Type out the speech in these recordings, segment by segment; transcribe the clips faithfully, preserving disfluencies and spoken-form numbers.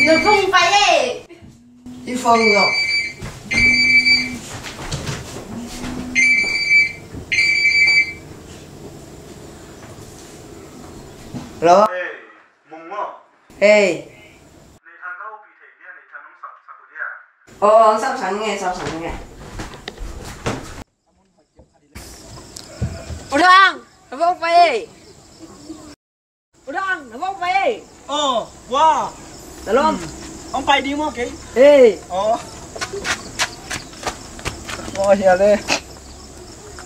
Your phone pai e. I phone lo. Hello. Hey, Mung maw? Hey. Nei Thang ka O P thei dia, Nei Thang nong sak sak uh dia. Oh, oh, sak sak nge, sak sak nge. U Thang, na vok pai e. U Thang, na vok pai e. Oh, wa. Na lom. Hmm. Hong pai ding maw kei? Hey. Oh. Oh, hia le.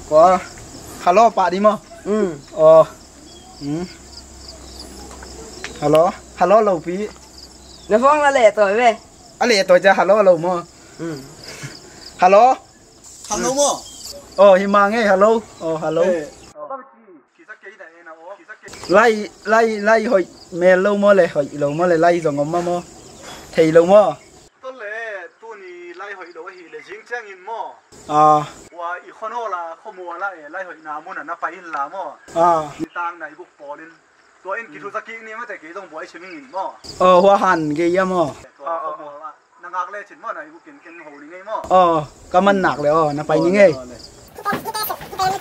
Wa. Hello, pa ding maw? Hmm. Oh. Hmm. Hello. Hello, lo pi. Na phone la leh tawi ve. A leh tawi cia hello lo maw? Hmm. Hello. Hello maw? Oh, hi ma ngei, hello. Oh, hello. Eh. Lai, lai, lai hoih mel lo maw le, hoih lo maw le, lai zong om maw maw? Thei lo maw? Tole, tuni lai hoih lo ahi le, zing ciangin maw? Ah. Wa i khon ho la, khomual la e, lai hoihna mun a na pai in la maw? Ah. Nitang na i guk pawl in. Tua in kithusa kik ni mate, kei zong buai sim ing in maw? Oh, hua han gei ia maw? Tua, oh, oh, khomual la. Na ngak le cin maw, na i guk in ken ho ni ngei maw? Oh, ka man nak le, oh, na pai ni ngei. Oh, le, oh, le.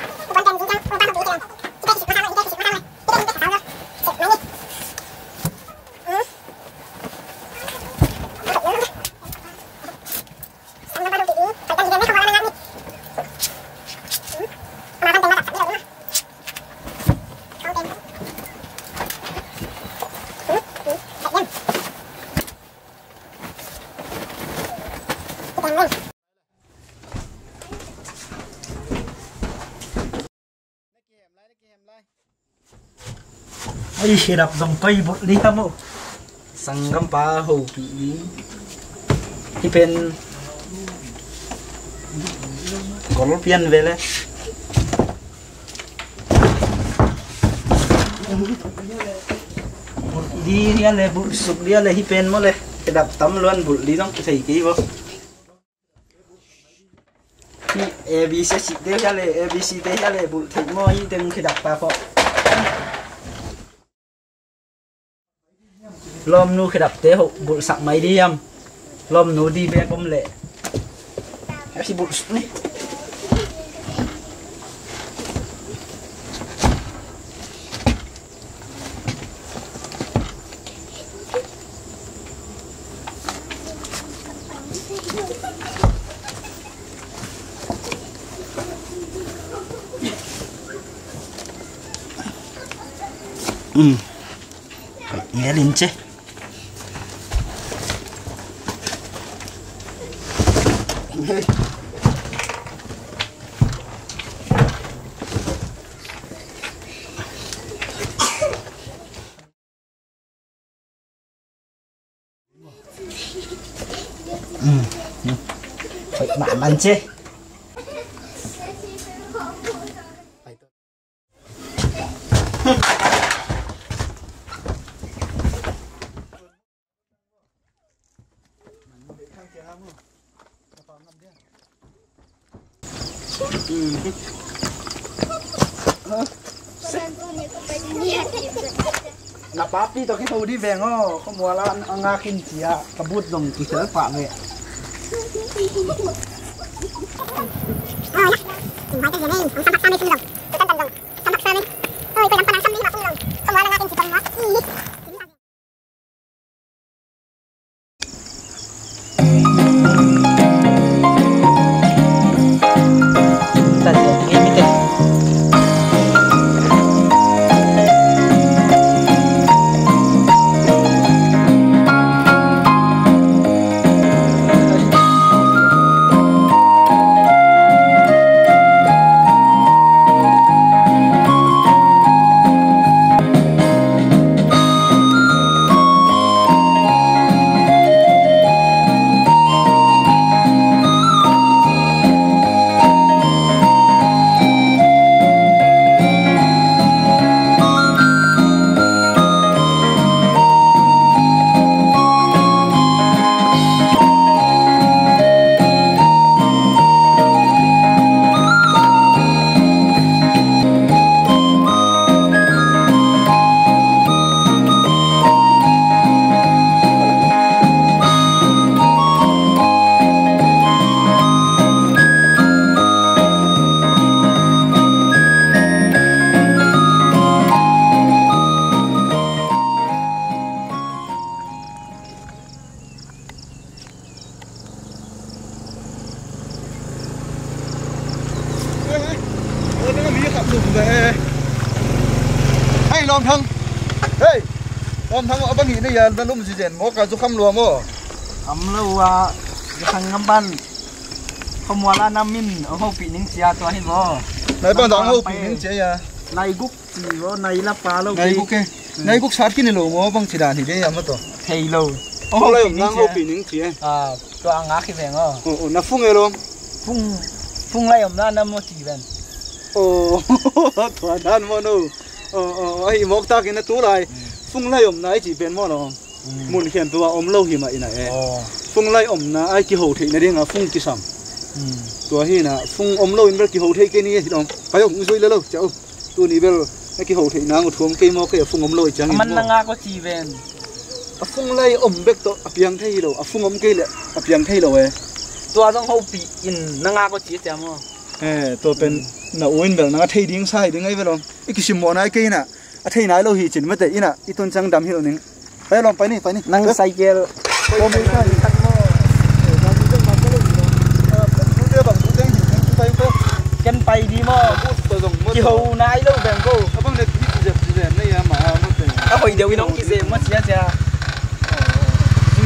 Ai, khedap zong pai bulh ding a maw. Sanggampa hopih ding. Hih pen gol pian ve le. Bulh ding hia le, bulh suk ding hia le, hih pen maw le. Khedap tam luan bulh ding zong thei kei maw. Hih A B C te hia le, A B C te hia le, bulh theih maw, hih teng khedap ta khawh. Lawmnu khedapte hoh bulhsak mai ding hiam? Lawmnu ding bek om leh. Hih bulhsuk ni. Um. Ngelin ce. Hoih mahmah ce. Na papi tawh kiho dih veng aw, khuamual ah a ngak in ci-a ka but zong kikhial pah ve. Om tham a bang hi na ya, na lum zizen maw, ka zu kham lua maw? Kham lo a, ka khang ngam ban. Khawmual a nam in a hopih ning cia tua hi maw? Nai bang dang hopih ning cia ya. Nai guk ci maw, nai la pa lo. Nai guk ke. Nai guk sat kini lo maw, bang ci dan hi de ya maw to. Thei lo. Khawlai om nang hopih ning cia. Ah, tua a ngak hi veng aw. Oh, oh, na fung e lom. Fung, fung lai omna nam maw ci ven. Oh, tua dan maw no. Oh, oh, ahi mawk takin a tu lai. Fung lai omna i ci pen maw no. Mun khian tua om lo hi mah ina e. Oh. Fung lai omna ai kiho theih nadinga fung kisam. Tua hi na fung om lo in bel kiho thei kei ni hi dong. Pai ong zui le lo, ciao. Tuni bel na kiho theih nang uh thuam kei maw kei a fung om lo i ciangin maw. A man na ngak aw ci ven. A fung lai om bek tawh a piang thei hi lo, a fung om kei le a piang thei lo e. Tua zong hopih in na ngak aw ci a cia maw. Eh, tua pen na u in bel nang a thei ding sa hi ding ai ve lom. I kisim mawh nai kei ina, a thei nai lo hi cin mate ina, i tun ciang dam hi lo ning. Pai lom, pai ni, pai ni. Nang cycle. Ken pai di maw. Kiho nai lo beng ko. A hoih deuh in hong kizem maw cia cia.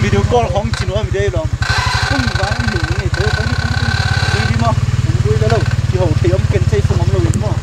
Video call hong ci nuam i dei lom. Kum vang in hi ni, pai ni, pai ni, pai ni. Pai ni maw. Pai ni lo. Kiho thei om ken sei fung om lo in maw.